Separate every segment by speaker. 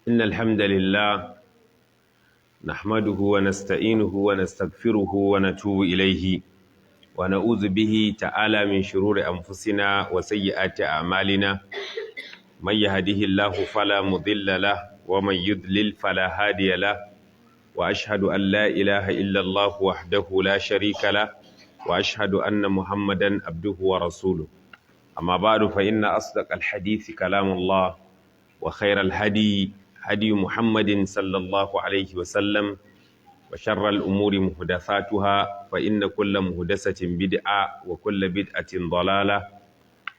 Speaker 1: إن الحمد لله نحمده ونستعينه ونستغفره ونتوب إليه ونعوذ به تعالى من شرور أنفسنا وسيئات أعمالنا. من يهده الله فلا مضل له ومن يضلل فلا هادي له، وأشهد أن لا إله إلا الله وحده لا شريك له، وأشهد أن محمدا عبده ورسوله. أما بعد، فإن أصدق الحديث كلام الله، وخير الهدي هدي محمد صلى الله عليه وسلم، وشر الأمور محدثاتها، فإن كل محدثة بدعة وكل بدعة ضلالة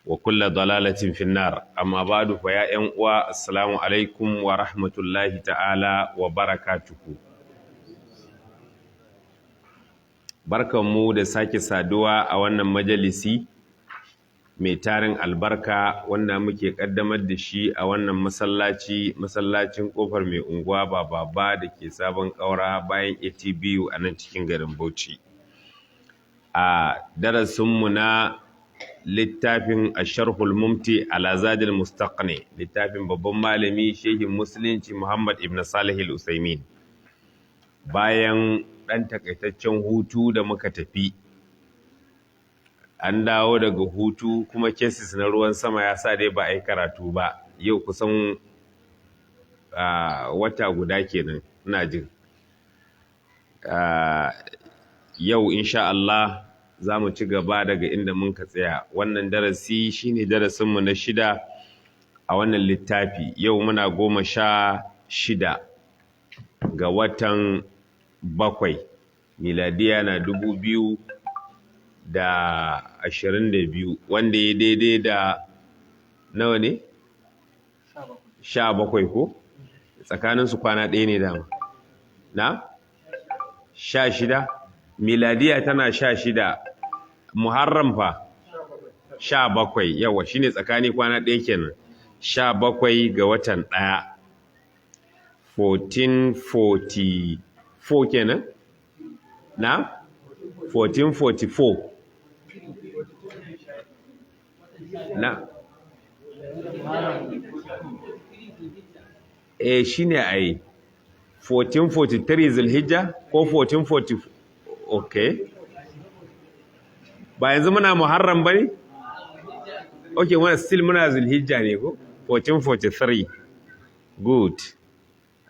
Speaker 1: وكل ضلالة في النار. أما بعد، فيا أنوا السلام عليكم ورحمة الله تعالى وبركاته. Barkanmu da sake saduwa a wannan majalisi mai tarin albarka wanda muke kaddamar da shi a wannan masallaci, masallacin Kofar Mai Unguwa Bababa da ke Sabon Ƙaura bayan ATBU a nan cikin garin Bauchi. A darasinmu na littafin Asharhul Mumti ala Zadil Mustaqni, littafin babban malami shehin musulunci Muhammad ibn Salih al-Usaimin. Bayan ɗan takaitaccen hutu da muka tafi, an dawo daga hutu kuma cases na ruwan sama ya sa dai ba a yi karatu ba. Yau kusan wata guda kenan ina jin. Yau insha Allah za mu ci gaba daga inda mun ka tsaya. Wannan darasi shine darasinmu na 6 a wannan littafi. Yau muna 16 ga watan 7, miladiya na 2022, wanda ya daidai da nawa ne? 17 ko? Tsakaninsu kwana ɗaya ne dama. Na? 16? Miladiya tana 16, Muharram fa? 17, yawa shine tsakani kwana ɗaya kenan. 17 ga watan 1. 1444 kenan? Na? 1444. Na? Shine ai 1443 Zulhijja ko 1440. Okay. Ba yanzu muna Muharram bane? Okay, muna still muna Zulhijja ne ko? 1443. Good.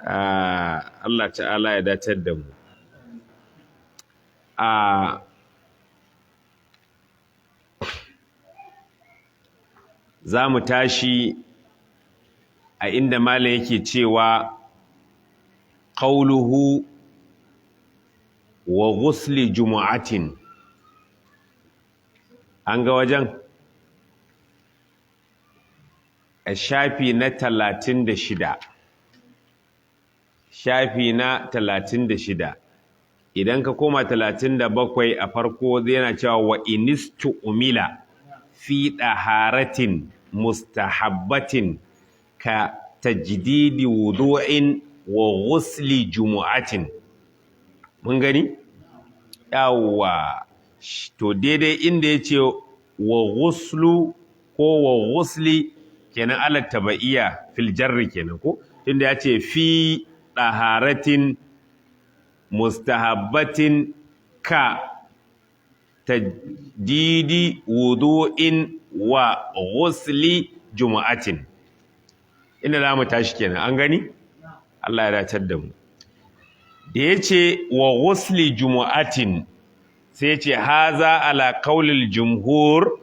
Speaker 1: Allah ta'ala ya datar da mu. Za mu tashi a inda malam yake cewa qauluhu wa ghusli jumu'atin. An ga wajen a shafi na 36. Shafi na 36. Idan ka koma 37 a farko yana cewa wa inistu umila fi daharatin mustahabbatin ka tajdidi wudu'in wa ghusli jumu'atin. Mun gani? Yawwa. To daidai inda yace wa ghuslu ko wa ghusli kenan ala tabaiya fil jarri kenan ko? Tunda yace fi daharatin mustahabbatin ka tajdidi wudu'in wa ghusli jumu'atin. Inda za mu tashi kenan, an gani? Allah ya dacar da mu. Da yace wa ghusli jumu'atin, sai yace haza ala qaulil jumhur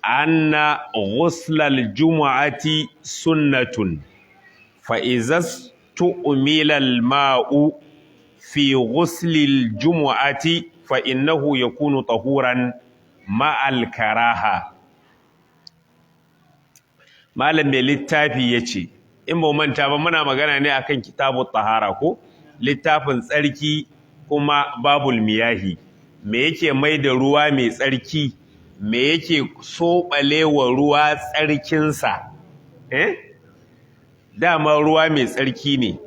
Speaker 1: anna ghuslal jumu'ati sunnatun, fa iza tu'mila al ma'u fi ghuslil jumu'ati fa innahu yakunu tahuran ma'al karaha. Malam mai littafi yace, in ba manta ba muna magana ne akan kitabut tahara ko littafin tsarki, kuma babul miyahi. Me yake mai da ruwa mai tsarki? Me yake soɓalewa ruwa tsarkinsa? Dama ruwa mai tsarki ne,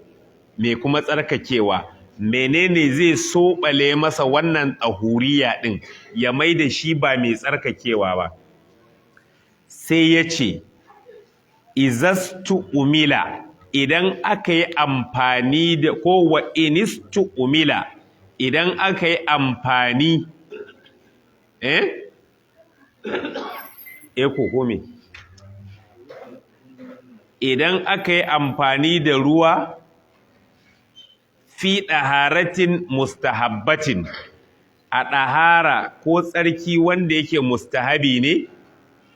Speaker 1: mai kuma tsarkakewa. Menene zai soɓale masa wannan tsahuriya ɗin ya mai da shi ba mai tsarkakewa ba? Sai ya ce izastu umila Idan aka yi amfani da ko wa inistu umila, idan aka yi amfani ko me, idan aka yi amfani da ruwa fi ɗaharatin mustahabbatin, a ɗahara ko tsarki wanda yake mustahabi ne,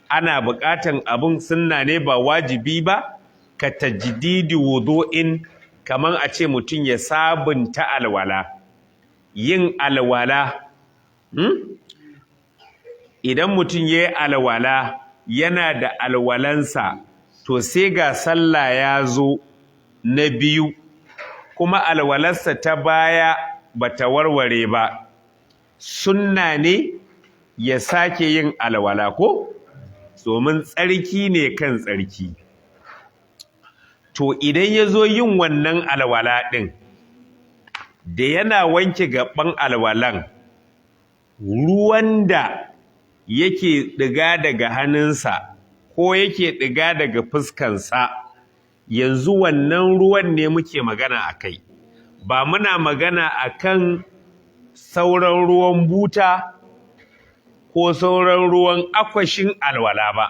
Speaker 1: ana buƙatan abun sunna ne ba wajibi ba, ka tajdidi wudu'in, kaman a ce mutum ya sabunta alwala, yin alwala. Idan mutum ya yi alwala yana da alwalansa, to sai ga sallah ya zo na biyu, kuma alwalarsa ta baya bata warware ba, sunna ne ya sake yin alwala ko? Domin tsarki ne kan tsarki. To idan ya zo yin wannan alwala ɗin, da yana wanke gaban alwalan, ruwan da yake ɗiga daga hannunsa ko yake ɗiga daga fuskansa, yanzu wannan ruwan ne muke magana a kai, ba muna magana a kan sauran ruwan buta ko sauran ruwan akwashin alwala ba.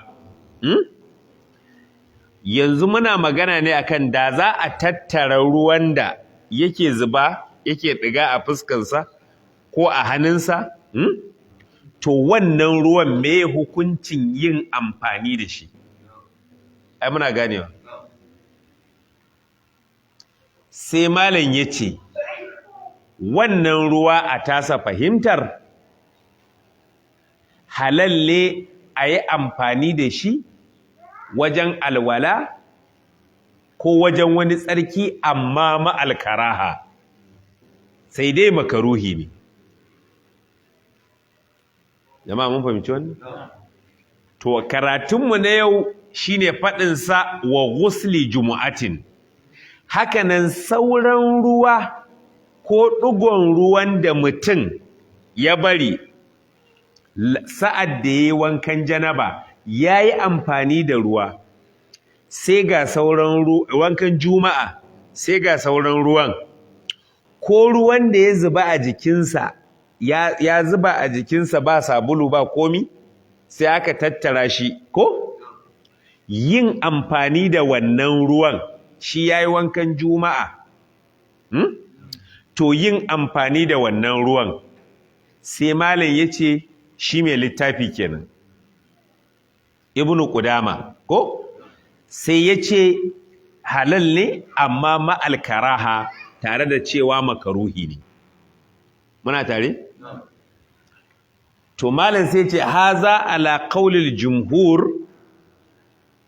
Speaker 1: Yanzu muna magana ne akan da za a tattara ruwan da yake zuba, yake ɗiga a fuskansa ko a hannunsa, to wannan ruwan me hukuncin yin amfani da shi? Ai muna ganewa. Sai malam ya ce wannan ruwa a tasa fahimtar halalle a yi amfani da shi wajen alwala ko wajen wani tsarki, amma ma'alkaraha, sai dai makaruhi ne. Jama'a mun fahimci wannan? To karatunmu na yau shine faɗinsa wa ghusli jumu'atin. Hakanan sauran ruwa ko ɗigon ruwan da mutum ya bari sa'ad da ya yi wankan janaba, ya yi amfani da ruwa, sai ga sauran wankan juma'a, sai ga sauran ruwan, ko ruwan da ya zuba a jikinsa, ya zuba a jikinsa ba sabulu ba komi, sai aka tattara shi, ko yin amfani da wannan ruwan, shi ya yi wankan juma'a, to yin amfani da wannan ruwan, sai malam ya ce shi mai littafi kenan, Ibnu Qudama, ko sai ya ce halal ne amma ma'al karaha, tare da cewa makaruhi ne. Muna tare? To malam sai ce haza ala qaulil jumhur,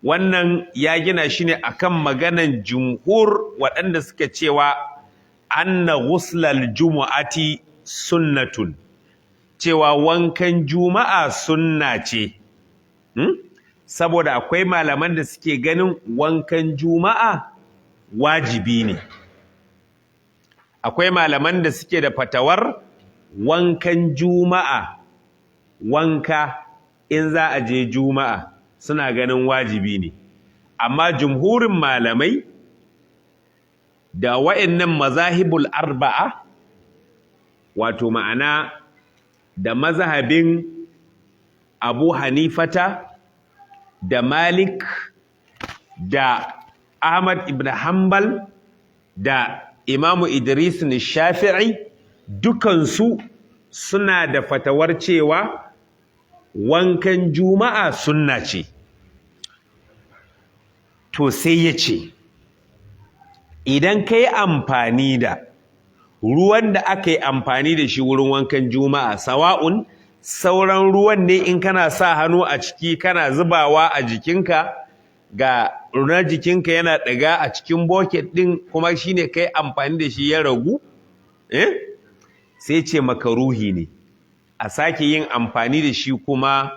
Speaker 1: wannan ya gina shi ne akan maganan jumhur waɗanda suka cewa anna ghuslal jumu'ati sunnatun, cewa wankan juma'a sunna ce. Saboda akwai malaman da suke ganin wankan juma'a wajibi ne. Akwai malaman da suke da fatawar wankan juma'a, wanka in za a je juma'a suna ganin wajibi ne. Amma jumhurin malamai da wa'annan mazahibul arba'a, wato ma'ana da mazhabin Abu Hanifata da Malik da Ahmad ibn Hanbal da Imamu Idris Shafi'i, dukansu suna da fatawar cewa wankan juma'a sunna ce. To sai ya ce idan ka yi amfani da ruwan da aka yi amfani da shi wurin wankan juma'a, sawa'un sauran ruwan ne in kana sa hannu a ciki kana zubawa a jikinka, ga na jikinka yana ɗiga a cikin bucket ɗin, kuma shine kai amfani da shi ya ragu, sai ce makaruhi ne a sake yin amfani da shi kuma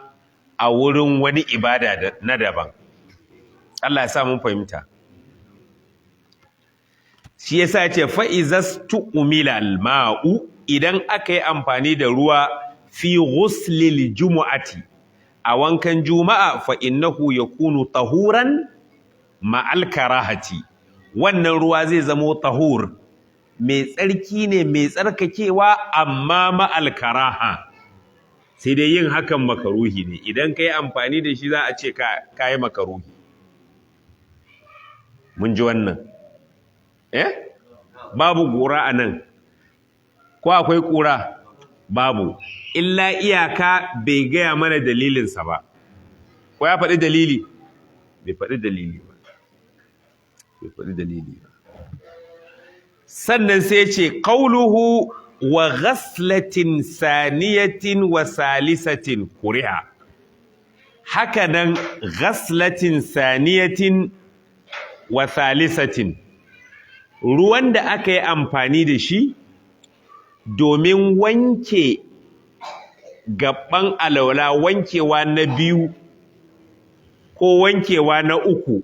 Speaker 1: a wurin wani ibada na daban. Allah ya sa mun fahimta. Shi yasa ya ce fa'izastu umila al-ma'u, idan aka yi amfani da ruwa fi ghuslil jumu'ati, a wankan juma'a, fa innahu yakunu tahuran ma'al karahati, Wannan ruwa zai zamo tahur, mai tsarki ne, mai tsarkakewa, amma ma'al karaha, sai dai yin hakan makaruhi ne. Idan ka yi amfani da shi za a ce ka yi makaruhi. Mun ji wannan, eh? Babu ƙura a nan, ko akwai ƙura? Babu. Illa iyaka bai gaya mana dalilinsa ba. Ko ya faɗi dalili? Bai faɗi dalili ba, bai faɗi dalili ba. Sannan sai ce qauluhu wa ghaslatin saniyatin wa salisatin kuriha. Haka nan ghaslatin saniyatin wa salisatin, ruwan da aka yi amfani da shi domin wanke gaban alwala, wankewa na biyu ko wankewa na uku,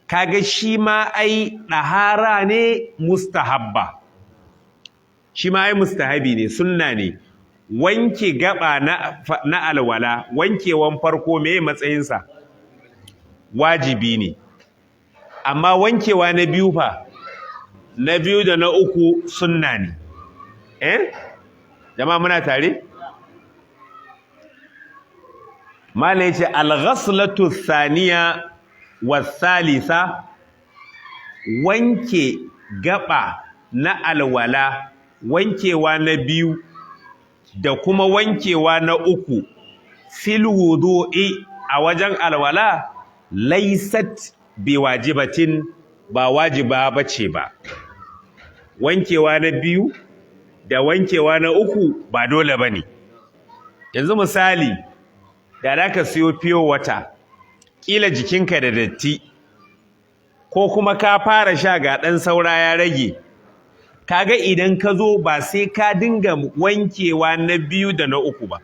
Speaker 1: kaga shi ma ai ɗahara ne mustahabba, shi ma ai mustahabi ne, sunna ne. Wanke gaba na alwala, wankewan farko meye matsayinsa? Wajibi ne. Amma wankewa na biyu fa, na biyu da na uku sunna ne. Eh jama'a, muna tare? Mala yace al-ghaslatu thaniya wa thalitha, wanke gaba na alwala, wankewa na biyu da kuma wankewa na uku, fil wudu'i, a wajen alwala, laysat biwajibatin, ba wajiba bace ba. Wankewa na biyu da wankewa na uku ba dole bane. Yanzu misali, da zaka siyo pure water, kila jikinka da datti, ko kuma ka fara sha ga dan saura ya rage, kaga idan ka zo ba sai ka dinga wankewa na biyu da na uku ba.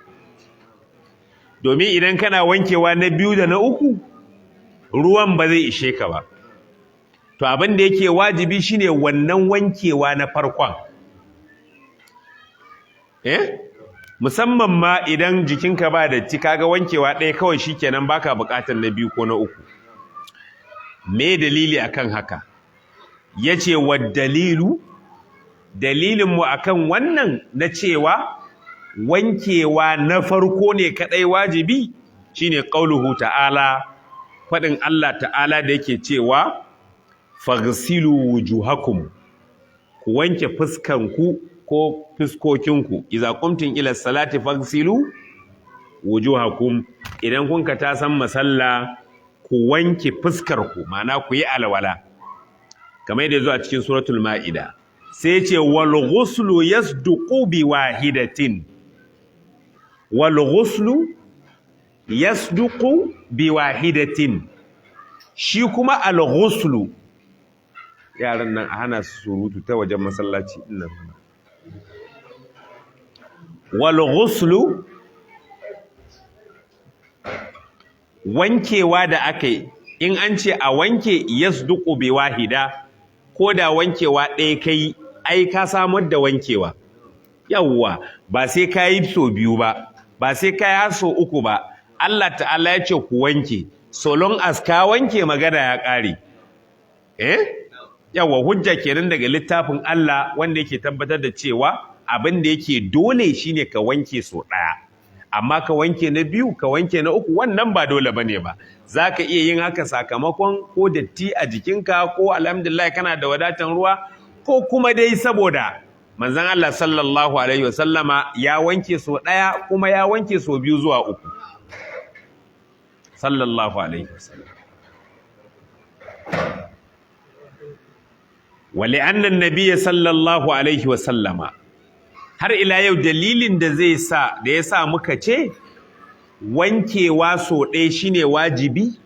Speaker 1: Domin idan kana wankewa na biyu da na uku, ruwan ba zai ishe ka ba. To abin da yake wajibi shine wannan wankewa na farkon. Eh, musamman ma idan jikinka ba datti, kaga wankewa ɗaya kawai shikenan, baka buƙatar na biyu ko na uku. Me dalili akan haka? Yace wa dalilu, dalilinmu akan wannan na cewa wankewa na farko ne kadai wajibi shine qauluhu ta'ala, fadin Allah ta'ala da yake cewa faghsilu wujuhakum, ku wanke fuskanku ko fuskokinku, idza qumtum ila salati faghsilu wujuhakum, idan kun ka tasan masalla ku wanke fuskarku, ma'ana ku yi alwala, kamar yadda zuwa cikin suratul ma'ida. Sai ce wal ghuslu yasduqu bi wahidatin, wal ghuslu yasduqu bi wahidatin. Shi kuma al ghuslu, yaran nan a hana su surutu ta wajen masallaci dinnan. Wal ghuslu, wankewa da aka yi, in an ce a wanke, yasduqu bi wahida, ko da wankewa ɗaya kai, ai ka samar da wankewa. Yawwa, ba sai ka yi so biyu ba, ba sai ka yi so uku ba. Allah ta'ala ya ce ku wanke, so long as ka wanke magana ya ƙare. Eh, yawwa, hujja kenan daga littafin Allah wanda yake tabbatar da cewa abin da yake dole shine ka wanke so ɗaya. Amma ka wanke na biyu, ka wanke na uku, wannan ba dole bane ba. Zaka iya yin haka sakamakon ko datti a jikinka, ko alhamdulillah kana da wadatan ruwa, ko kuma dai saboda manzon Allah sallallahu alaihi wasallama ya wanke so ɗaya kuma ya wanke so biyu zuwa uku, sallallahu alaihi wasallam. Wa li'anna an-nabiy sallallahu alaihi wasallama, har ila yau dalilin da zai sa da yasa muka ce wankewa so ɗaya shine wajibi,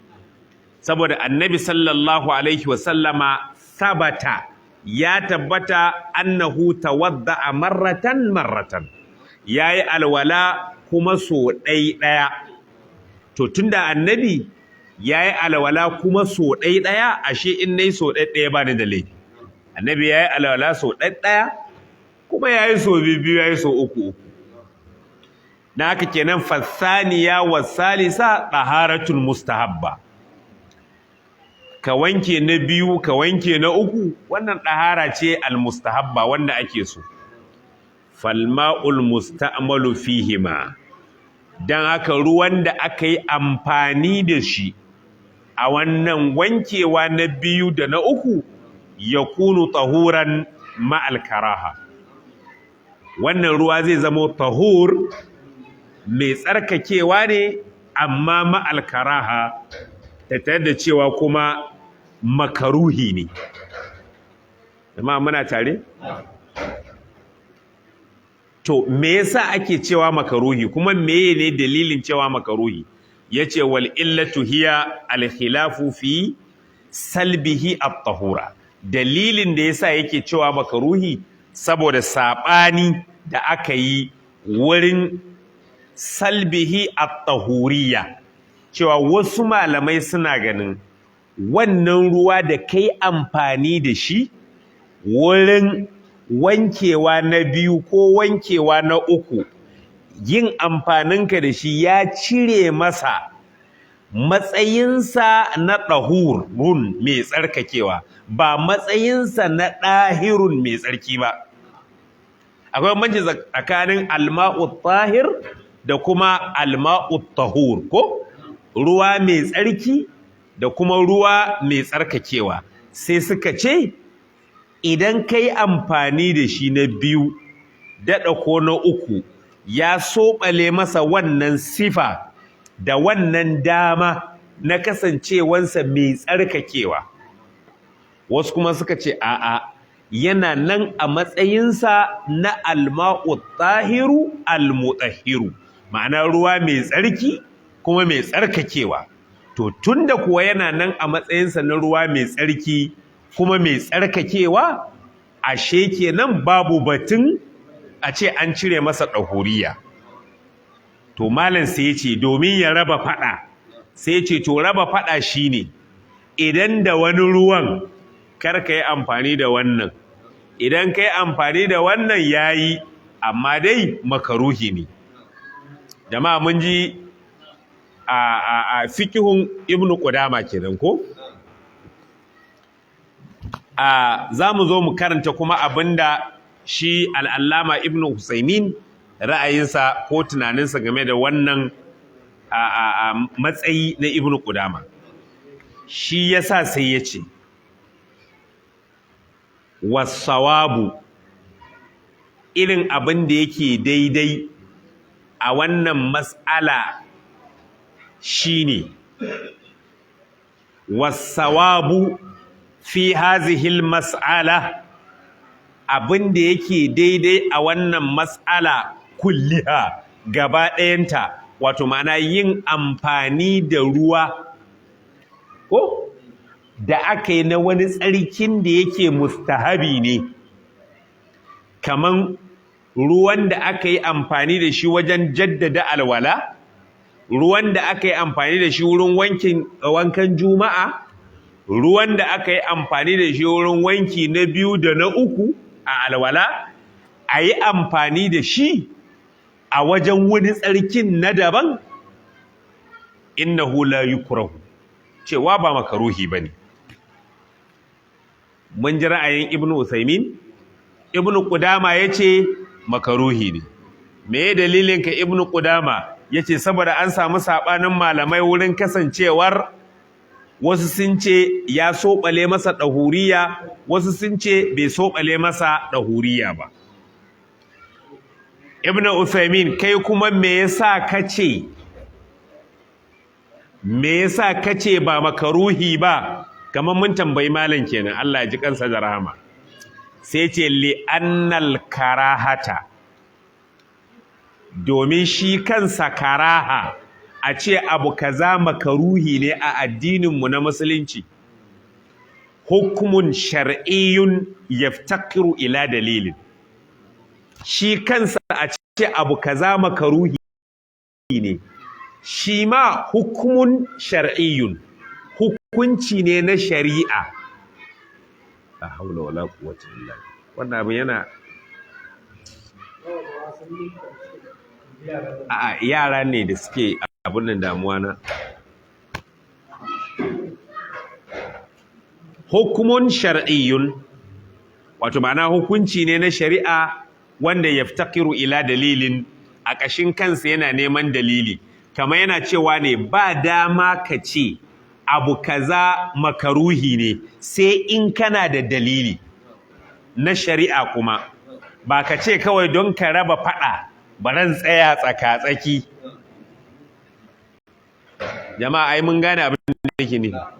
Speaker 1: saboda annabi sallallahu alaihi wasallama sabata, ya tabbata annahu tawadda'a marratan marratan, yayi alwala kuma so ɗai ɗaya. To tunda annabi yayi alwala kuma so ɗai ɗaya, ashe in nayi so ɗai ɗaya bani da laifi. Annabi yayi alwala so ɗai ɗaya kuma yayi so biyu, yayi so uku uku. Dan haka kenan fasaniya wasalisa taharatun mustahabba. Ka wanke na biyu, ka wanke na uku, wannan ɗahara ce almustahabba wanda ake so. Falma'ul musta'malu fihima, dan haka ruwan da aka yi amfani da shi a wannan wankewa na biyu da na uku ya kunu tahuran ma'al karaha. Wannan ruwa zai zama tahur, mai tsarkakewa ne, amma ma'al karaha, tattare da cewa kuma makaruhi ne. Amma muna tare? To me yasa ake cewa makaruhi, kuma meye ne dalilin cewa makaruhi? Yace wal illatu hiya al khilafu fi salbihi at-tahura. Dalilin da yasa yake cewa makaruhi saboda sabani da aka yi wurin salbihi at-tahuriyya, cewa wasu malamai suna ganin wannan ruwa da kai amfani da shi wurin wankewa na biyu ko wankewa na uku, yin amfaninka da shi ya cire masa matsayinsa na ɗahurun mai tsarkakewa, ba matsayinsa na ɗahirun mai tsarki ba. Akwai bambanci tsakanin alma'u tahir da kuma alma'u tahur, ko ruwa mai tsarki da kuma ruwa mai tsarkakewa. Sai suka ce idan ka yi amfani da shi na biyu daɗa ko na uku, ya soɓale masa wannan sifa da wannan dama na kasancewansa mai tsarkakewa. Wasu kuma suka ce a'a, yana nan a matsayinsa na alma'u tahiru almutahhiru, ma'ana ruwa mai tsarki kuma mai tsarkakewa. To tunda kuwa yana nan a matsayinsa na ruwa mai tsarki kuma mai tsarkakewa, ashe kenan babu batun a ce an cire masa ɗahuriya. To malam sai ya ce domin ya raba fada, sai ya ce to raba fada shine idan da wani ruwan kar ka yi amfani da wannan, idan ka yi amfani da wannan yayi, amma dai makaruhi ne. Jama'a mun ji a fikihun Ibn Qudama kenan ko? A za mu zo mu karanta kuma abinda shi al'allama Ibn Husaymin ra'ayinsa ko tunaninsa game da wannan a matsayi na Ibn Qudama. Shi yasa sai ya ce wasawabu, irin abin da yake daidai a wannan mas'ala shine wasawabu fi hazihil mas'ala, abin da yake daidai a wannan mas'ala kulliha, gaba ɗayanta, wato ma'ana yin amfani da ruwa ko da aka yi na wani tsarkin da yake mustahabi ne, kaman ruwan da aka yi amfani da shi wajen jaddada alwala, ruwan da aka yi amfani da shi wurin wankan juma'a, ruwan da aka yi amfani da shi wurin wanki na biyu da na uku a alwala, a yi amfani da shi a wajen wani tsarkin na daban, innahu la yukrahu, cewa ba makaruhi bane. Mun ji ra'ayin Ibn Usaymin. Ibn Qudama yace makaruhi ne. Me dalilin ka Ibn Qudama? Yace saboda an samu sabanin malamai wurin kasancewar wasu sun ce ya soɓale masa ɗahuriya, wasu sun ce bai soɓale masa ɗahuriya ba. Ibn Uthaymin, kai kuma me yasa kace, me yasa kace ba makaruhi ba? Kamar mun tambayi malam kenan, Allah ya ji kansa da rahama. Sai ce li annal karahata, domin shi kansa karaha, a ce abu kaza makaruhi ne a addininmu na musulunci, hukumun shar'iyyun yaftaqiru ila dalilin. Shi kansa a ce abu kaza makaruhi ne, shi ma hukumun shar'iyyun, hukunci ne na shari'a. La haula wala quwwata illa billah. Wannan abin yana a'a, yara ne da suke abin nan damuwa na. Hukumun shar'iyyun, wato ma'ana hukunci ne na shari'a wanda yaftaqiru ila dalilin, a ƙashin kansa yana neman dalili. Kamar yana cewa ne ba dama ka ce abu kaza makaruhi ne sai in kana da dalili na shari'a, kuma ba ka ce kawai don ka raba fada baran tsaya tsaka-tsaki. Jama'a, ai mun gane abin da yake nufi.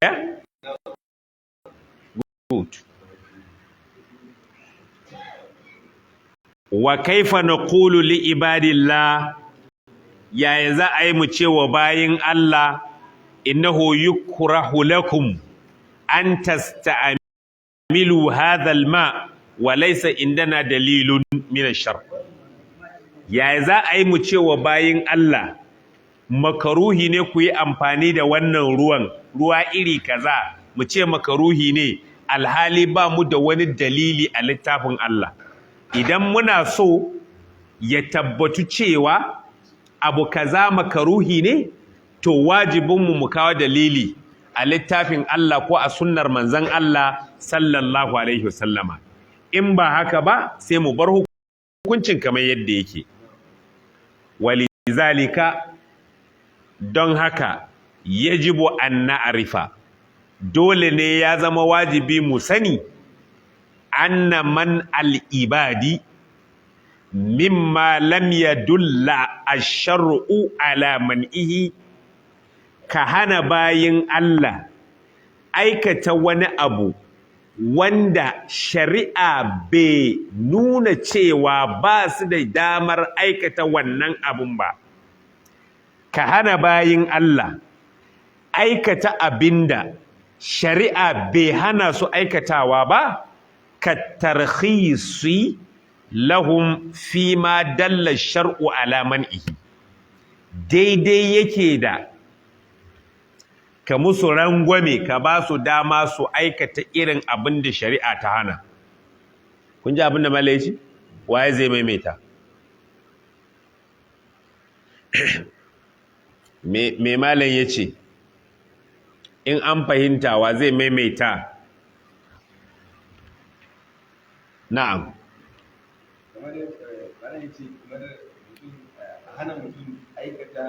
Speaker 1: Yeah? Good. Wa kaifa naqulu li ibadillah, yaya za a yi mu cewa bayin Allah innahu yukrahu lakum an tasta'milu hadha al-ma wa laysa indana dalilun min ash-shar. Yaya za a yi mu cewa bayin Allah makaruhi ne ku yi amfani da wannan ruwan, ruwa iri kaza, mu ce makaruhi ne alhali ba mu da wani dalili a littafin Allah? Idan muna so ya tabbatu cewa abu kaza makaruhi ne, to wajibinmu mu kawo dalili a littafin Allah ko a sunnar manzon Allah sallallahu alaihi wasallama. In ba haka ba, sai mu bar hukuncin kamar yadda yake. Walizalika, don haka, yajibu an na'rifa, dole ne ya zama wajibi mu sani, anna man al-ibadi mimma lam yadulla ash-shar'u ala man'ihi, ka hana bayin Allah aikata wani abu wanda shari'a bai nuna cewa ba su da damar aikata wannan abun ba. Ka hana bayin Allah aikata abinda shari'a bai hana su aikatawa ba, ka tarkhisi lahum fi ma dalla shar'u ala man'ihi, daidai yake da ka musu rangwame, ka ba su dama su aikata irin abin da shari'a ta hana. Kun ji abin da malai ce? Waye zai maimaita? Me malam ya ce? In an fahimta, wa zai maimaita? Na'am.
Speaker 2: Kamar malam ya ce, kamar mutum a hana mutum aikata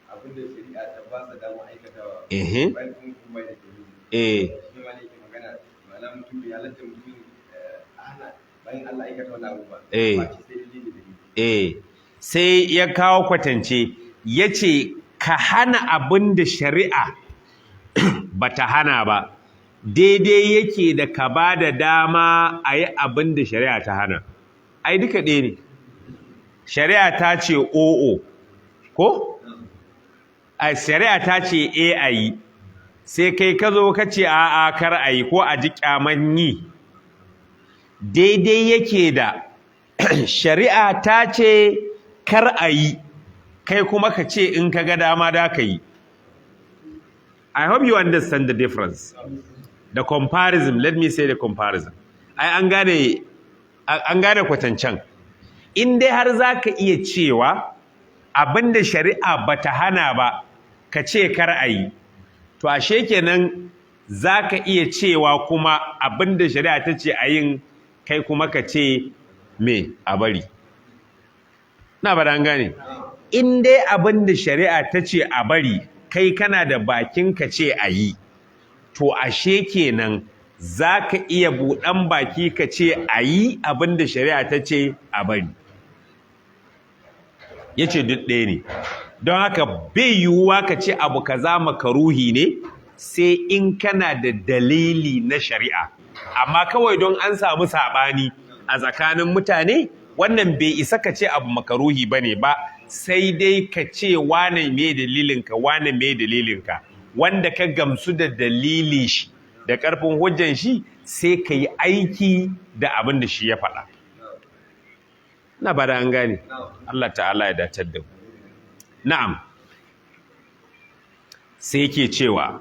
Speaker 2: abin da shari'a ta ba sa damar aikatawa bayan kuma mutum bai da dalili. Shi ma ne yake magana, ma'ana mutum bai halatta mutum a hana bayan Allah aikata wani abu ba. Ba ce sai dalili da dalili.
Speaker 1: Sai ya kawo kwatance, ya ce ka hana abin da shari'a bata hana ba daidai yake da ka ba da dama a yi abin da shari'a ta hana. Ai duka ɗaya ne. Shari'a ta ce o'o ko? A shari'a ta ce e a yi, sai kai ka zo ka ce a'a, kar a yi, ko a ji kyaman yi. Daidai yake da shari'a ta ce kar a yi, kai kuma ka ce in ka ga dama da ka yi. I hope you understand the difference, the comparison. Let me say the comparison. Ai an gane kwatancen. In dai har za ka iya cewa abinda shari'a bata hana ba ka ce kar a yi, to ashe kenan za ka iya cewa kuma abinda shari'a ta ce a yin, kai kuma ka ce me? A bari. Na ba an gane. In dai abinda shari'a ta ce a bari, kai kana da bakin ka ce a yi, to ashe kenan za ka iya buɗan baki ka ce a yi abinda shari'a ta ce a bari. Ya ce duk ɗaya ne. Don haka bai yiwuwa ka ce abu kaza makaruhi ne sai in kana da dalili na shari'a. Amma kawai don an samu saɓani a tsakanin mutane, wannan bai isa ka ce abu makaruhi ba ne ba, sai dai ka ce wane me dalilinka, wane me dalilinka. Wanda ka gamsu da dalili shi da ƙarfin hujjan shi, sai ka yi aiki da abin da shi ya faɗa. Na ba da an gane. Allah ta'ala ya dacar da mu. Na'am. Sai yake cewa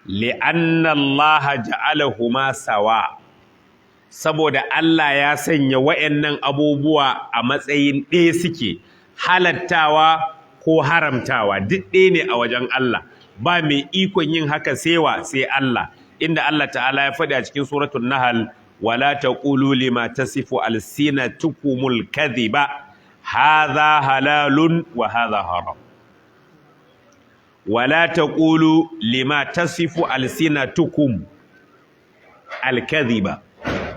Speaker 1: li'anna Allah ja'alahuma sawa, saboda Allah ya sanya wa'annan abubuwa a matsayin ɗaya suke. Halattawa ko haramtawa duk ɗaya ne a wajen Allah. Ba mai ikon yin haka sewa sai Allah. Inda Allah ta'ala ya faɗi a cikin suratul Nahl, wala taqulu lima tasifu alsinatukumul kadhiba hadha halalun wa hadha haram. Wala taqulu lima tasifu alsinatukum alkadhiba,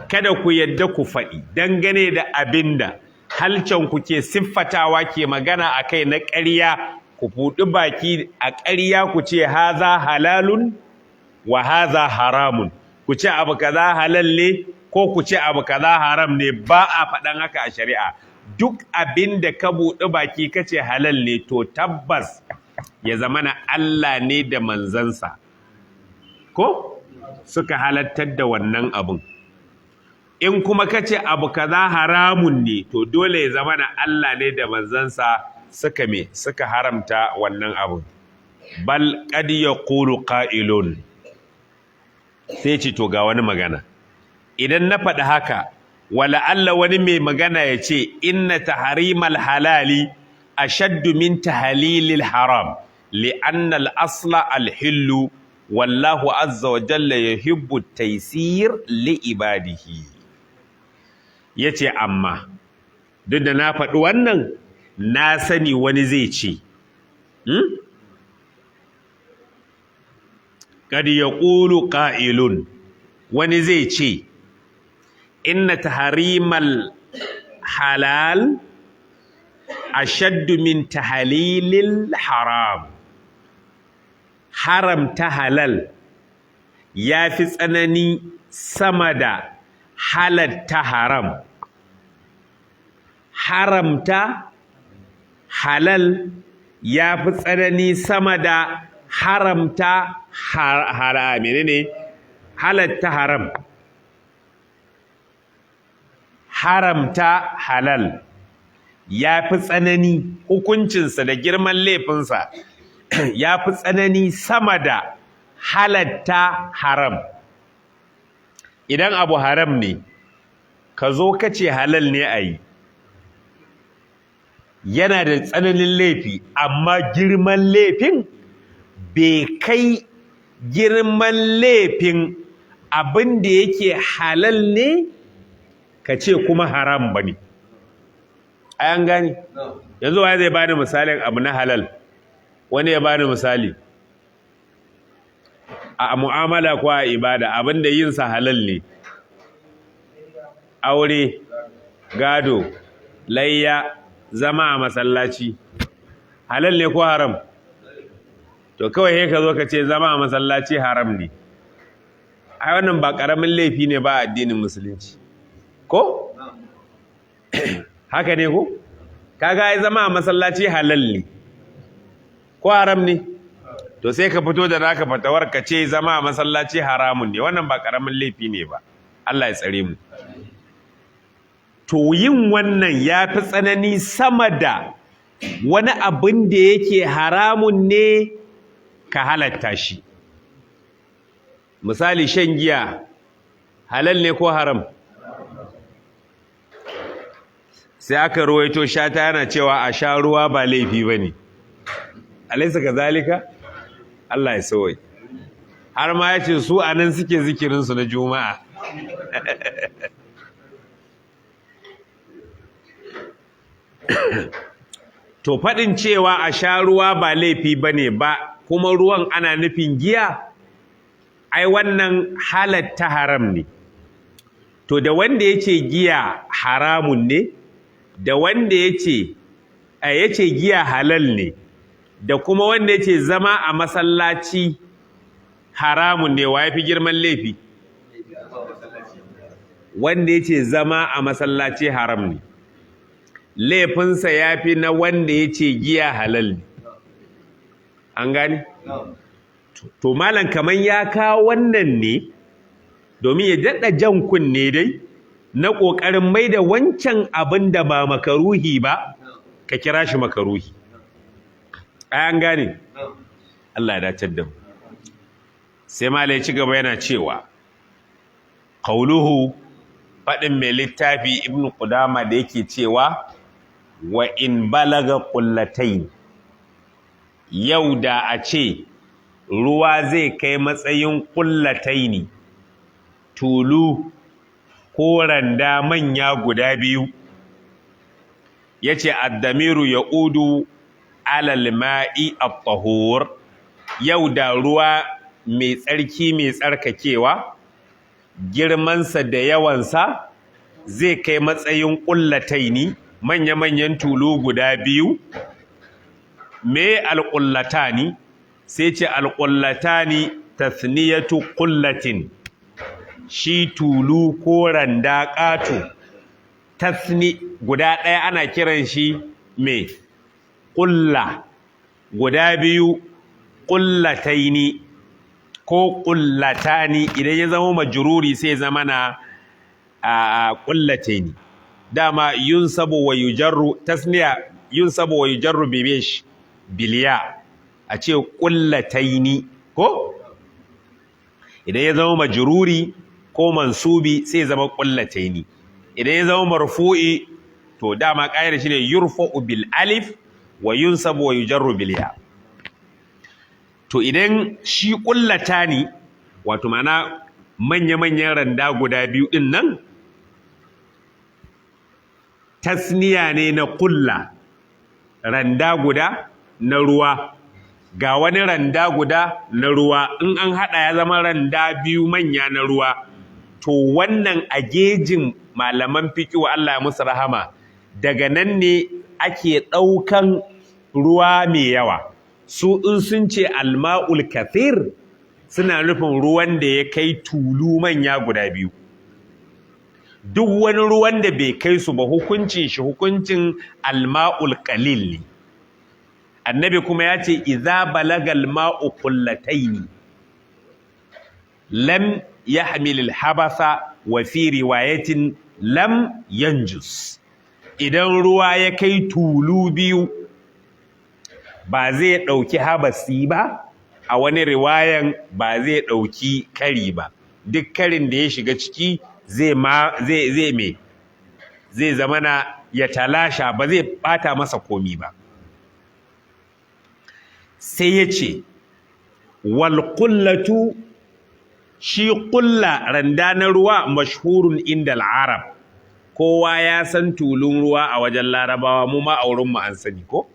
Speaker 1: kada ku yadda ku faɗi dangane da abinda halcen ku ke siffatawa ke magana akai na ƙarya, ku fuɗi baki a ƙarya ku ce haza halalun wa haza haramun, ku ce abu kaza halal ne ko ku ce abu kaza haram ne. Ba a faɗan haka a shari'a. Duk abinda ka buɗi baki ka ce halal ne, to tabbas ya zamana Allah ne da manzansa ko suka halattar da wannan abun. In kuma ka ce abu kaza haramun ne, to dole ya zama na Allah ne da manzansa suka me suka haramta wannan abun. Bal qad yaqulu qa'ilun, sai ce to ga wani magana. Idan na faɗi haka, wala alla wani mai magana ya ce inna tahrimal halali ashaddu min tahlilil haram li'anna al-asla al-hillu wallahu azza wa jalla yuhibbu at-taysir li ibadihi. Yace amma duk da na faɗi wannan, na sani wani zai ce kad yaqulu qa'ilun, wani zai ce inna tahrimal halal ashaddu min tahlilil haram. Haramta halal ya fi tsanani sama da halatta haram. Haramta halal ya fi tsanani sama da haramta menene halatta haram. Haramta halal ya fi tsanani, hukuncinsa da girman laifinsa ya fi tsanani sama da halatta haram. Idan abu haram ne, ka zo ka ce halal ne a yi, yana da tsananin laifi, amma girman laifin bai kai girman laifin abin da yake halal ne ka ce kuma haram ba ne. An gani? Yanzu waye zai bani misalin abu na halal? Wani ya bani misali a mu'amala ko a ibada, abin da yin sa halal ne. Aure, gado, layya, zama a masallaci, halal ne ko haram? To kawai sai ka zo ka ce zama a masallaci haram ne. Ai wannan ba karamin laifi ne ba a addinin musulunci. Ko? Haka ne ko? Kaga ai zama a masallaci halal ne ko haram ne? To sai ka fito da naka fatawar ka ce zama a masallaci haramun ne. Wannan ba karamin laifi ne ba. Allah ya tsare mu. To yin wannan ya fi tsanani sama da wani abin da yake haramun ne ka halatta shi. Misali, shan giya halal ne ko haram? Sai aka ruwaito shata yana cewa a sha ruwa ba laifi ba ne. Alaisa kazalika? Allah ya sauwai. Har ma ya ce su a nan suke zikirinsu na juma'a. To faɗin cewa a sha ruwa ba laifi ba ne ba, kuma ruwan ana nufin giya, ai wannan halatta haram ne. To da wanda ya ce giya haramun ne, da wanda ya ce giya halal ne, da kuma wanda ya ce zama a masallaci haramun ne, wa ya fi girman laifi? Wanda ya ce zama a masallaci haram ne, laifinsa ya fi na wanda ya ce giya halal ne. An gani? To malam kaman ya kawo wannan ne domin ya daɗa jan kunne dai na ƙoƙarin mai da wancan abin da ba makaruhi ba, ka kira shi makaruhi. An gane? Allah ya dacar da mu. Sai malam ya ci gaba yana cewa, qauluhu, faɗin mai littafi Ibn Qudama da yake cewa Wa in balaga qullatayn, yau da a ce ruwa zai kai matsayin qullataini, tulu ko randa manya guda biyu. Yace addamiru yaudu alal ma'i at-tahur, yau da ruwa mai tsarki mai tsarkakewa girmansa da yawansa zai kai matsayin ƙullataini, manya-manyan tulu guda biyu. Me alƙullatani? Sai ce alƙullatani tasniyatu ƙullatin, shi tulu ko randa ƙato tasni guda ɗaya ana kiran shi me ƙulla, guda biyu ƙullataini ko ƙullatani. Idan ya zama majruri sai zama na a ƙullataini. Dama yunsabu wa yujarru tasniya, yunsabu wa yujarru bibish biliya, a ce ƙullataini ko idan ya zama majruri ko mansubi sai zama ƙullataini. Idan ya zama marfu'i to dama ƙa'idar shine yurfa'u bil alif wa yunsabu wa yujarru bil ya. To idan shi ƙullata ne, wato ma'ana manya-manyan randa guda biyu ɗin nan tasniya ne na ƙulla, randa guda na ruwa, ga wani randa guda na ruwa, in an haɗa ya zama randa biyu manya na ruwa. To wannan a gejin malaman fiƙiwa Allah ya musu rahama, daga nan ne ake ɗaukan ruwa mai yawa. Su in sun ce alma'ul kathir suna nufin ruwan da ya kai tulu manya guda biyu. Duk wani ruwan da bai kai su ba hukuncin shi hukuncin alma'ul qalil ne. Annabi kuma ya ce idza balagal ma'u qullataini lam yahmil al-habasa wa fi riwayatin lam yanjus. Idan ruwa ya kai tulu biyu ba zai ɗauki habasi ba, a wani riwayan ba zai ɗauki kari ba. Duk karin da ya shiga ciki zai ma zai zai me zai zama na ya talasha, ba zai bata masa komi ba. Sai ya ce wal qullatu, shi qulla randa na ruwa mashhurun inda al-arab, kowa ya san tulun ruwa a wajen larabawa, mu ma a wurin mu an sani ko,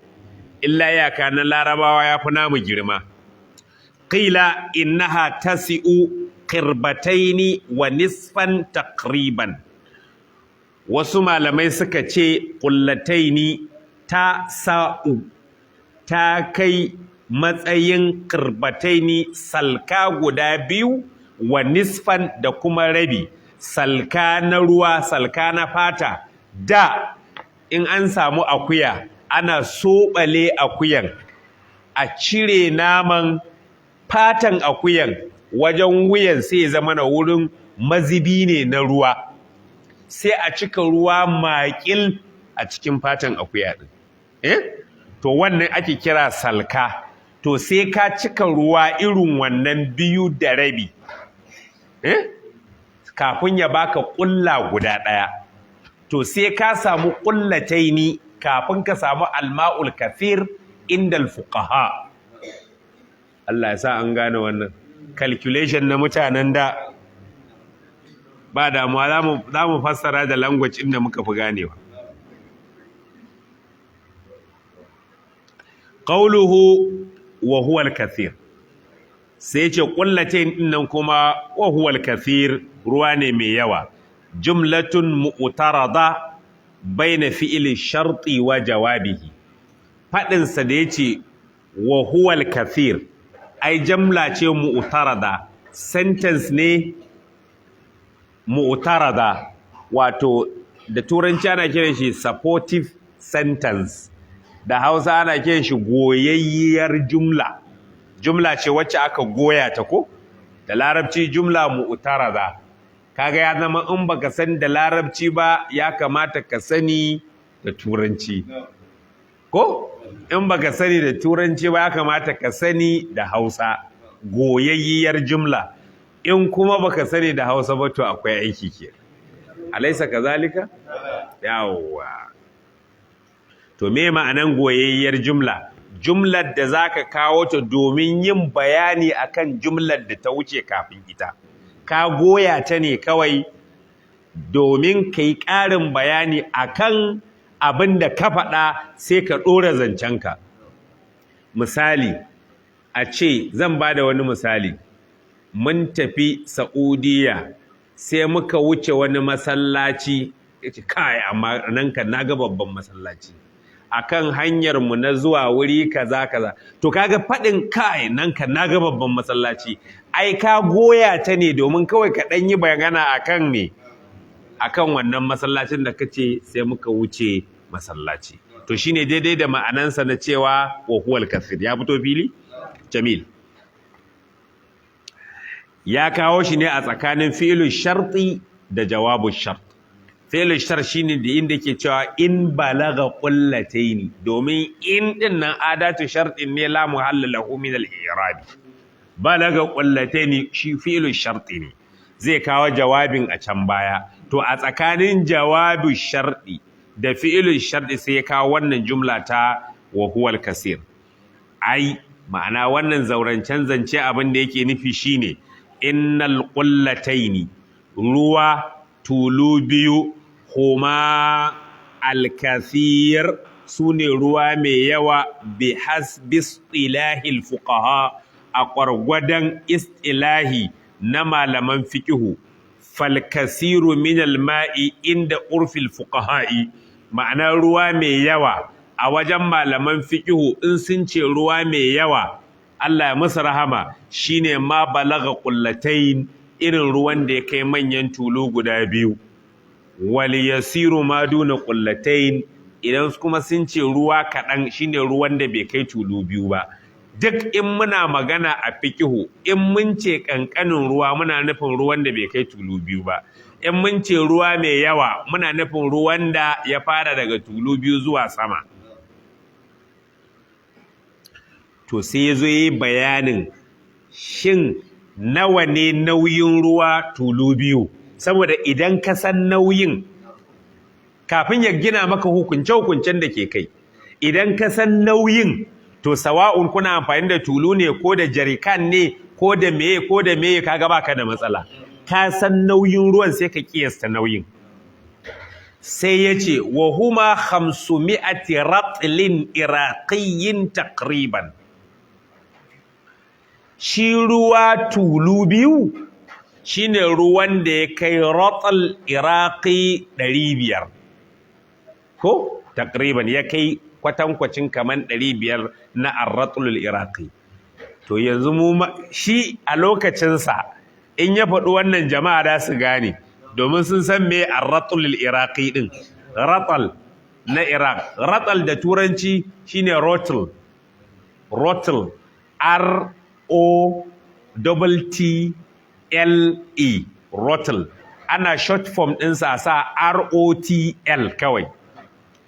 Speaker 1: illa iyaka na larabawa ya fi namu girma. Qila innaha tasi'u qirbataini wa nisfan taqriban. Wasu malamai suka ce qullataini ta sa'u ta kai matsayin qirbataini salka guda biyu wa nisfan da kuma rabi, salka na ruwa, salka na fata. Da in an samu akuya ana soɓale akuyan a cire naman fatan akuyan wajen wuyan, sai ya zama na wurin mazibi ne na ruwa, sai a cika ruwa maƙil a cikin fatan akuya ɗin. To wannan ake kira salka. To sai ka cika ruwa irin wannan 2.5 kafin ya baka ƙulla guda ɗaya. To sai ka samu ƙullataini kafin ka samu alma'ul kathir indal fuqaha. Allah ya sa an gane wannan calculation na mutanen da ba damuwa, za mu fassara da language inda muka fi ganewa. Qawluhu wa huwa al-kathir, sai ce qullatayn dinnan kuma wa huwa al-kathir ruwa ne mai yawa. Jumlatun mu'tarada baina fi'ili sharti wa jawabihi. Fadin sa da yace wa huwa al-kathir, ai jamla ce mu'tarada, sentence ne mu'tarada, wato da turanci ana kiran shi supportive sentence, da Hausa ana kiran shi goyayyiyar jumla. Jumla ce wacce aka goya ta ko da larabci jumla mu'tarada. Kaga ya zama in baka san da larabci ba ya kamata ka sani da turanci ko in baka sani da turanci ba ya kamata ka sani da Hausa, goyayyiyar jumla. In kuma baka sani da Hausa ba to akwai aiki ke. Alaisa kazalika? Yawwa. To me ma'anan goyayyar jumla? Jumlar da zaka kawo ta domin yin bayani akan jumlar da ta wuce kafin ita. Ka goya ta ne kawai domin ka yi ƙarin bayani akan abin da ka faɗa, sai ka ɗora zancenka. Misali, a ce zan ba da wani misali. Mun tafi Saudiya, sai muka wuce wani masallaci. Yace, kai, amma nan kan naga babban masallaci akan hanyar mu na zuwa wuri kaza kaza. To kaga faɗin kai nan kan naga babban masallaci, ai ka goya ta ne domin kawai ka ɗan yi bayana akan me, akan wannan masallacin da kace sai muka wuce masallaci. To shine daidai da ma'anansa na cewa wa huwal kasir. Ya fito fili? Jamil. Ya kawo shi ne a tsakanin fi'lu sharti da jawabu shart. Fi'lu shart shine da inda ke cewa in balaga qullataini, domin in din nan adatu shartin ne, la muhalla lahu min al-i'rab. Balaga qullataini shi fi'lu sharti ne, zai kawo jawabin a can baya. To a tsakanin jawabu sharti da fi'lu sharti sai ya kawo wannan jumla ta wa huwal kasir. Ai ma'ana wannan zaurancen zance abin da yake nufi shine innal qullataini, ruwa tulu biyu, huma alkathir, sune ruwa mai yawa, bi hasbi istilahil fuqaha, a ƙwargwadon istilahi na malaman fiqihu. Fal kasiru min alma'i inda urfil fuqaha'i, ma'ana ruwa mai yawa a wajen malaman fiqihu, in sun ce ruwa mai yawa, Allah ya musu rahama, shine ma balaga qullatayn, irin ruwan da ya kai manyan tulu guda biyu. Wal yasiru ma duna qullatayn, idan kuma sun ce ruwa kaɗan, shine ruwan da bai kai tulu biyu ba. Duk in muna magana a fiqihu, in mun ce ƙanƙanin ruwa, muna nufin ruwan da bai kai tulu biyu ba. In mun ce ruwa mai yawa, muna nufin ruwan da ya fara daga tulu biyu zuwa sama. To sai ya zo yi bayanin shin nawa ne nauyin ruwa tulu biyu, saboda idan ka san nauyin, kafin ya gina maka hukunce-hukuncen da ke kai, idan ka san nauyin, to sawa'un kuna amfani da tulu ne ko da jarikan ne ko da meye ko da meye, kaga baka da matsala. Ka san nauyin ruwan, sai ka kiyasta nauyin. Sai ya ce wa huma 500 ratlin iraqiyyin taqriban. Shi ruwa tulu biyu shine ruwan da ya kai ratal iraqi 500, ko taqriban ya kai kwatankwacin kaman 500 na ar-ratlul iraqi. To yanzu mu shi a lokacinsa in ya faɗi wannan, jama'a da su gane, domin sun san me ar-ratlul iraqi din. Ratal na Iraq, ratal da turanci shine rotel, rotel, R O T T L E, rotel. Ana short form ɗinsa a sa R O T L kawai.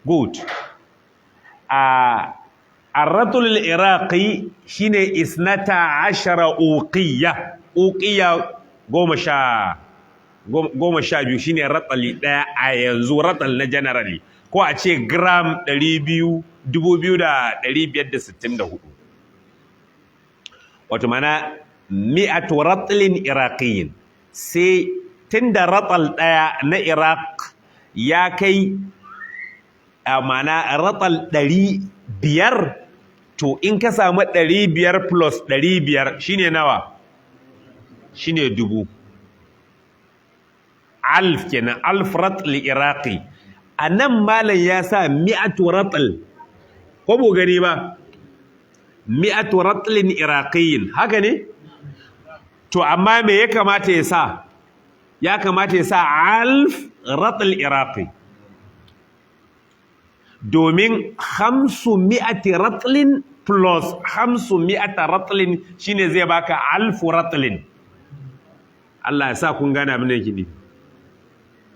Speaker 1: Good. Ar-ratlul iraqi shine 12 uqiyya, uqiyya 12 shine ratsali ɗaya a yanzu, ratsal na generally, ko a ce gram 2,564, wato mana mi'atu ratlin iraqiyin. Sai tunda ratsal ɗaya na Iraq ya kai mana ratsal 500, to in ka samu 500 plus 500 shine nawa? Shine 1000. Alf kenan, alf ratl iraqi. A nan malam ya sa mi'atu ratl, ko bu gani ba? Mi'atu ratlin iraqiyin, haka ne? To amma me ya kamata ya sa? Ya kamata ya sa alf ratl iraqi, domin 500 ratlin plus 500 ratlin shine zai baka alfu ratlin. Allah ya sa kun gane abin da yake nufi.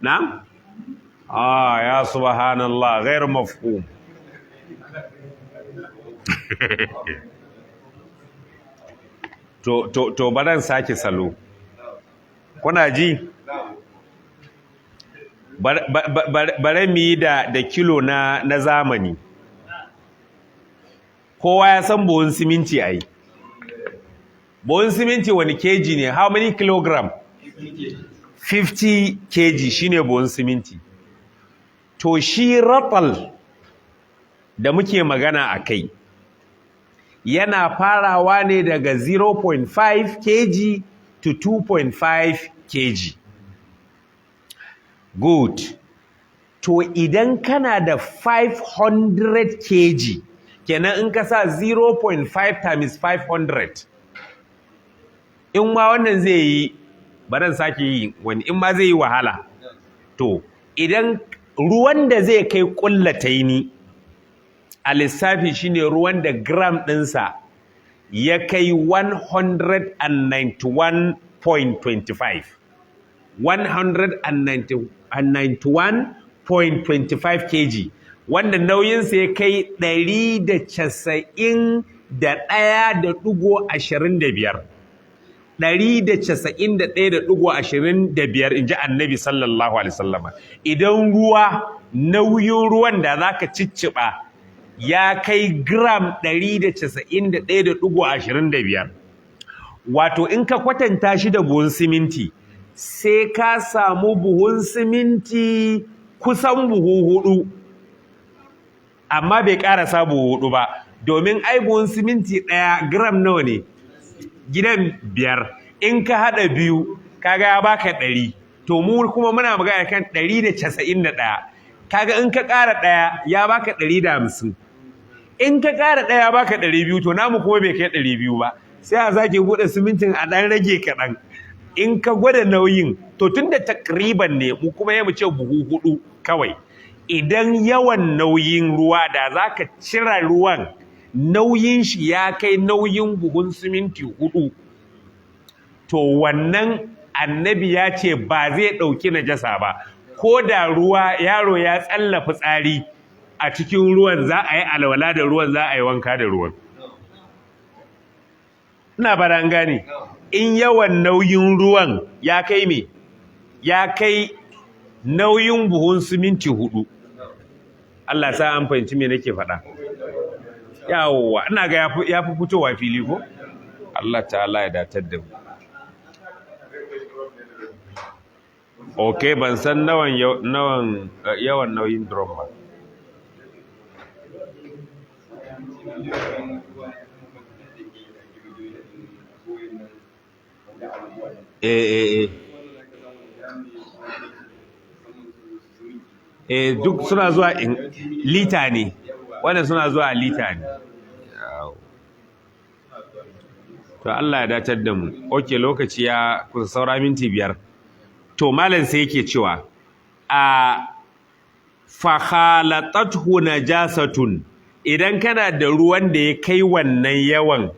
Speaker 1: Na'am? Ah, ya subhanallah, ghair mafhum. To baran sake salo. Kuna ji? Bare mu yi da kilo na zamani. Kowa ya san buhun siminti ai. Buhun siminti wani kg ne? How many kilogram? 50 kg shine buhun siminti. To shi ratal da muke magana a kai yana farawa ne daga 0.5 kg to 2.5 kg. Good. To idan kana da 500 kg, kenan in ka sa 0.5 times 500, in ma wannan zai yi, baran sake yi wani, in ma zai yi wahala. To idan ruwan da zai kai ƙullataini a lissafi shine ruwan da gram ɗinsa ya kai 191.25, 191.25 kg, wanda nauyinsa ya kai 191.25, 191.25, in ji Annabi sallallahu alaihi wasallama. Idan ruwa, nauyin ruwan da zaka cicciɓa ya kai gram 191.25, wato in ka kwatanta shi da buhun siminti, sai ka samu buhun siminti kusan buhu 4, amma bai ƙarasa buhu 4 ba, domin ai buhun siminti ɗaya gram nawa ne? Gidan 5. In ka haɗa 2, kaga ya baka 100. To mu kuma muna magana kan 191. Kaga in ka ƙara 1 ya baka 150. In ka ƙara 1 ya baka 200. To namu kuma bai kai 200 ba, sai a zaki buɗe simintin a ɗan rage kaɗan. In ka gwada nauyin, to tunda takriban ne, mu kuma ya mu ce buhu 4 kawai. Idan yawan nauyin ruwa da zaka cire ruwan, nauyin shi ya kai nauyin buhun siminti 4, to wannan Annabi ya ce ba zai ɗauki najasa ba. Ko da ruwa yaro ya tsalla fitsari a cikin ruwan, za a yi alwala da ruwan, za a yi wanka da ruwan. Ina fara an gane. In yawan nauyin ruwan ya kai me? Ya kai nauyin buhun siminti 4. Allah sa an fahimci me nake faɗa. Yawwa, ina ga ya fi fitowa fili ko? Allah ta'ala ya datar da mu. Okay, ban san nawan yawan nauyin drum ba. Duk suna zuwa in lita ne, wannan suna zuwa lita ne. To Allah ya datar da mu. Okay, lokaci ya kusa, saura minti 5. To malam sai yake cewa a fakhalatathu najasatun, idan kana da ruwan da ya kai wannan yawan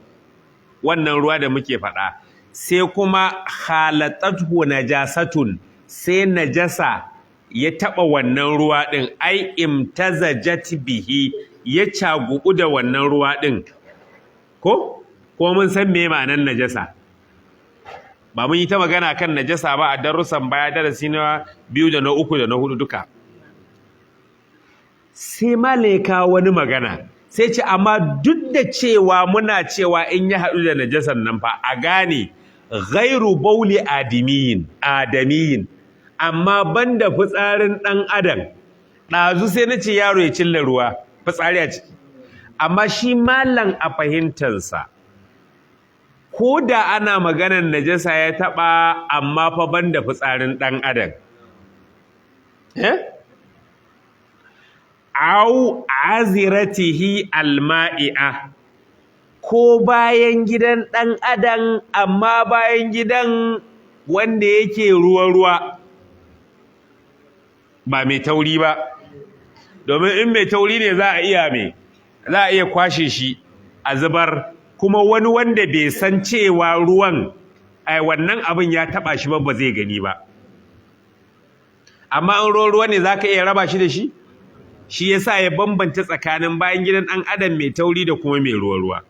Speaker 1: wannan ruwa da muke faɗa, sai kuma khalatathu najasatun, sai najasa ya taɓa wannan ruwa ɗin, ai imtazajat bihi, ya cagubu da wannan ruwa ɗin. Ko mun san me ma'anar najasa? Ba mun yi ta magana kan najasa ba a darussan baya, darasi na 2 da na 3 da na 4 duka. Sai malaika wani magana sai ce, amma duk da cewa muna cewa in ya haɗu da najasan nan fa a gane ghairu bauli adamiyin, amma banda fitsarin ɗan adam. Ɗazu sai na ce yaro ya cilla ruwa fitsari a ciki, amma shi malam a fahimtansa ko da ana maganar najasa ya taɓa, amma fa banda fitsarin ɗan adam. Au aziratihi alma'i'a, ko bayan gidan ɗan adam, amma bayan gidan wanda yake ruwa-ruwa ba mai tauri ba, domin in mai tauri ne za a iya za a iya kwashe shi a zubar, kuma wani wanda bai san cewa ruwan ai wannan abin ya taba shi ba ba zai gani ba. Amma in ruwa ne zaka iya raba shi da shi. Shi yasa ya bambanta tsakanin bayan gidan ɗan adam mai tauri da kuma mai ruwa-ruwa.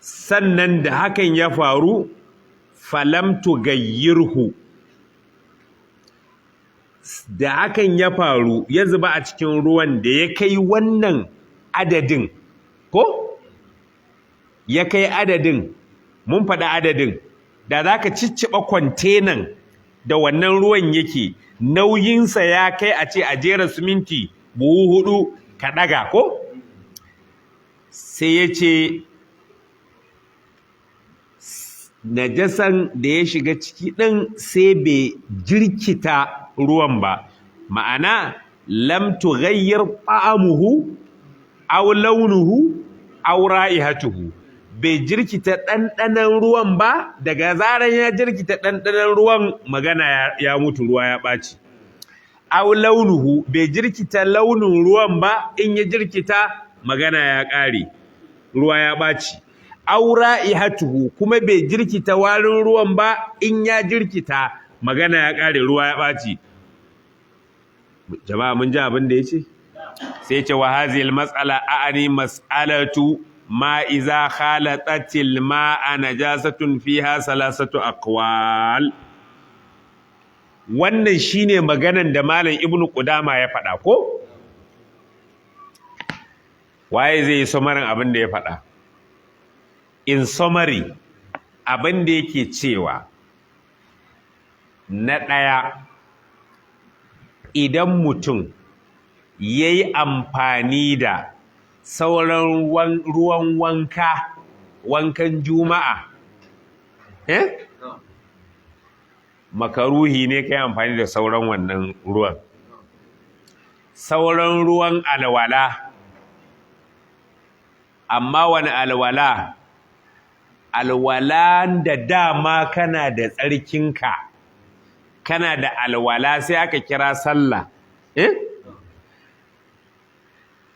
Speaker 1: Sannan da hakan ya faru, falam tugayyirhu, da hakan ya faru ya zuba a cikin ruwan da ya kai wannan adadin, ko? Ya kai adadin, mun faɗi adadin, da za ka cicciɓa kwantenan da wannan ruwan yake, nauyinsa ya kai a ce a jera siminti buhu 4 ka ɗaga, ko? Sai ya ce, najasan da ya shiga ciki ɗin sai bai jirkita ruwan ba, ma'ana lam tughayyir ta'amuhu aw launuhu aw ra'ihatuhu, bai jirkita ɗanɗanon ruwan ba. Daga zaran ya jirkita ɗanɗanon ruwan, magana ya mutu, ruwa ya ɓaci. Aw launuhu, bai jirkita launin ruwan ba, in ya jirkita magana ya ƙare, ruwa ya ɓaci. Aw ra'ihatuhu, kuma bai jirkita warin ruwan ba, in ya jirkita magana ya ƙare, ruwa ya ɓaci. Jama'a mun ji abin da yace? Sai ce wa hazil mas'ala a'ani mas'alatu ma iza khalatatil ma'a najasatun fiha salasatu aqwal. Wannan shine maganan da Malam Ibn Qudama ya faɗa, ko? Waye zai yi samarin abin da ya faɗa? In summary, abin da yake cewa, na ɗaya, idan mutum ya yi amfani da sauran ruwan wanka, wankan juma'a, makaruhi ne ka yi amfani da sauran wannan ruwan. Sauran ruwan alwala, amma wani alwala? Alwala da dama kana da tsarkinka, kana da alwala sai aka kira sallah,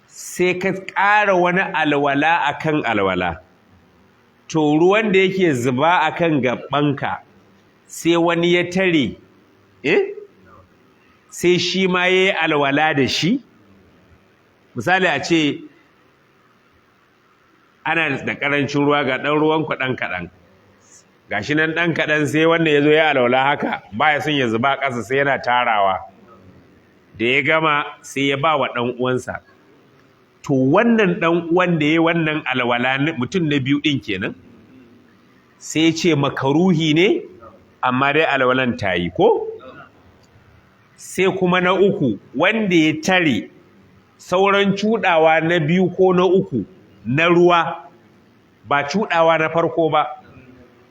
Speaker 1: sai ka ƙara wani alwala akan alwala, to ruwan da yake zuba akan gabanka sai wani ya tare, sai shi ma yayi alwala da shi. Misali a ce ana da ƙarancin ruwa, ga ɗan ruwan ku ɗan kaɗan, gashi nan ɗan kaɗan, sai wanda ya zo ya alwala haka ba ya son ya zuba ƙasa, sai yana tarawa. Da ya gama sai ya ba wa ɗan uwansa. To wannan ɗan uwan da ya wannan alwala, mutum na biyu ɗin kenan, sai ya ce makaruhi ne, amma dai alwalan ta yi, ko? Sai kuma na uku, wanda ya tare sauran cuɗawa na biyu ko na uku na ruwa, ba cuɗawa na farko ba,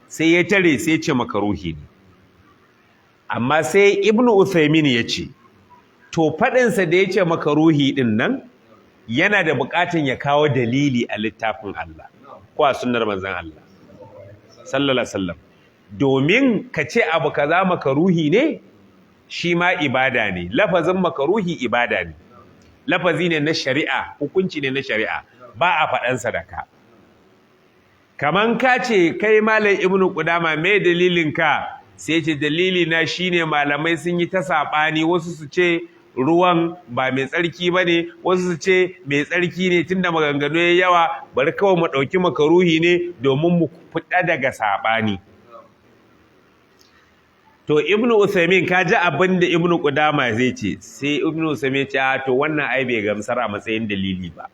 Speaker 1: sai ya tare, sai ya ce makaruhi ne. Amma sai Ibn Uthaymin ya ce, to faɗinsa da ya ce makaruhi ɗin nan yana da buƙatan ya kawo dalili a littafin Allah ko a sunnar manzon Allah sallallahu alaihi wasallam, domin ka ce abu kaza makaruhi ne, shi ma ibada ne. Lafazin makaruhi ibada ne, lafazi ne na shari'a, hukunci ne na shari'a, ba a faɗan sadaka. Kaman ka ce kai Malam Ibn Qudama, me dalilin ka? Sai ce dalili na shine malamai sun yi ta saɓani, wasu su ce ruwan ba mai tsarki ba ne, wasu su ce mai tsarki ne, tunda maganganu ya yawa bari kawai mu ɗauki makaruhi ne domin mu fita daga saɓani. To Ibn Uthaymin, ka ji abin da Ibn Qudama zai ce, sai Ibn Uthaymin ce to wannan ai bai gamsar a matsayin dalili ba,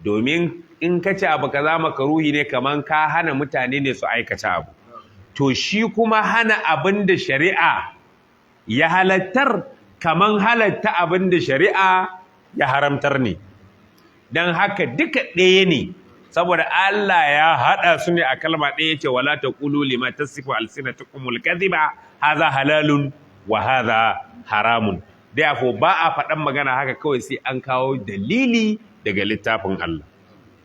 Speaker 1: domin in ka ce abu kaza makaruhi ne, kaman ka hana mutane ne su aikata abu. To shi kuma hana abin da shari'a ya halattar kaman halatta abin da shari'a ya haramtar ne. Don haka duka ɗaya ne, saboda Allah ya haɗa su ne a kalma ɗaya, ce wala taqulu lima tasifu alsinatukumul kadhiba hadha halalun wa hadha haramun. Therefore ba a faɗan magana haka kawai sai an kawo dalili daga littafin Allah.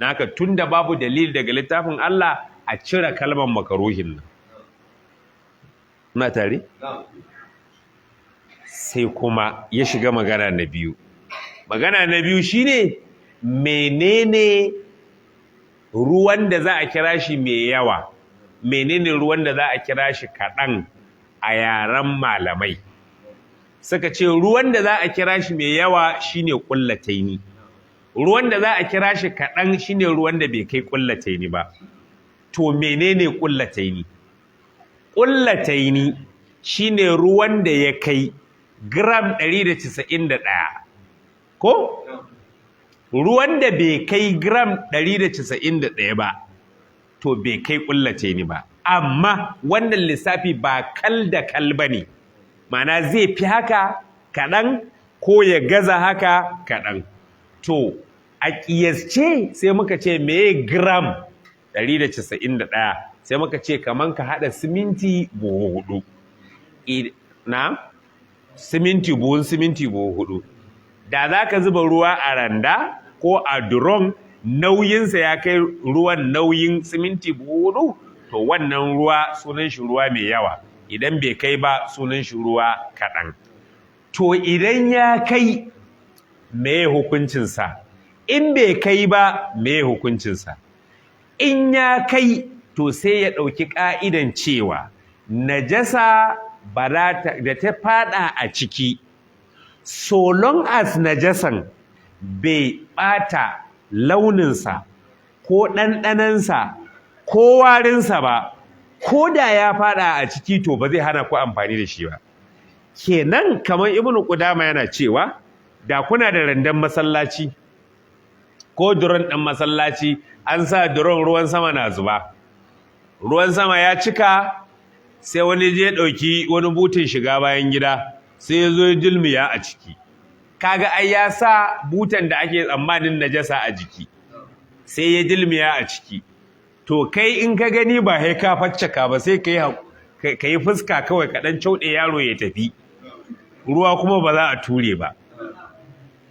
Speaker 1: Na haka tunda babu dalili daga littafin Allah, a cire kalmar makaruhin nan. Muna tare? Sai kuma ya shiga magana na biyu. Magana na biyu shine menene ruwan da za a kira shi mai yawa, menene ruwan da za a kira shi kaɗan a yaren malamai. Suka ce ruwan da za a kira shi mai yawa shine ƙullataini, ruwan da za a kira shi kaɗan shine ruwan da bai kai ƙullataini ba. To menene ƙullataini? Ƙullataini shine ruwan da ya kai gram 191, ko? Ruwan da bai kai gram 191 ba, to bai kai kullace ni ba. Amma wannan lissafi ba kal da kal ba ne, ma'ana zai fi haka kaɗan ko ya gaza haka kaɗan. To a ƙiyasce sai muka ce meye gram 191, sai muka ce kaman ka haɗa siminti buhu 4. Na? Siminti buhun siminti buhu 4. Da za ka zuba ruwa a randa ko a duron, nauyinsa ya kai ruwan nauyin siminti buhu 4, to wannan ruwa sunan shi ruwa mai yawa. Idan bai kai ba sunan shi ruwa kaɗan. To idan ya kai, meye hukuncinsa? In bai kai ba, meye hukuncinsa? In ya kai, to sai ya ɗauki ƙa'idan cewa najasa da ta faɗa a ciki, so long as najasan bai ɓata launinsa ko ɗanɗanansa ko warinsa ba, ko da ya faɗa a ciki, to ba zai hana ku amfani da shi ba. Kenan kamar Ibnu Qudama yana cewa da kuna da randan masallaci ko duron ɗan masallaci, an sa duron, ruwan sama na zuba, ruwan sama ya cika, sai wani je ɗauki wani butin shiga bayan gida, sai ya zo ya dulmiya a ciki. Kaga ai ya sa butan da ake tsammanin najasa a jiki, sai ya dulmiya a ciki. To kai in ka gani ba sai ka faccaka ba, sai ka yi fuska kawai, ka ɗan cauɗe yaro ya tafi, ruwa kuma ba za a ture ba.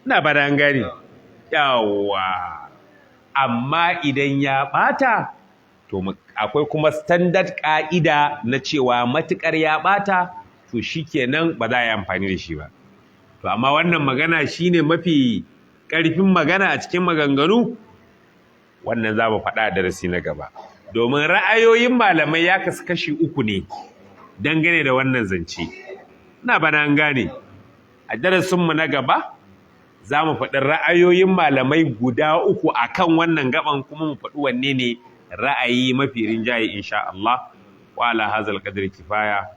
Speaker 1: Ina ba da an gane. Yawwa. Amma idan ya ɓata, to akwai kuma standard ƙa'ida na cewa matuƙar ya ɓata, to shikenan ba za a yi amfani da shi ba. To amma wannan magana shine mafi ƙarfin magana a cikin maganganu, wannan za mu faɗa a darasi na gaba. Domin ra'ayoyin malamai ya kasu kashi 3 ne dangane da wannan zance. Ina bana an gane. A darasinmu na gaba za mu faɗi ra'ayoyin malamai guda 3 akan wannan gaban, kuma mu faɗi wanne ne ra'ayi mafi rinjaye insha Allah. Wa ala hazal qadri kifaya.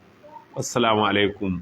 Speaker 1: Wassalamu alaikum.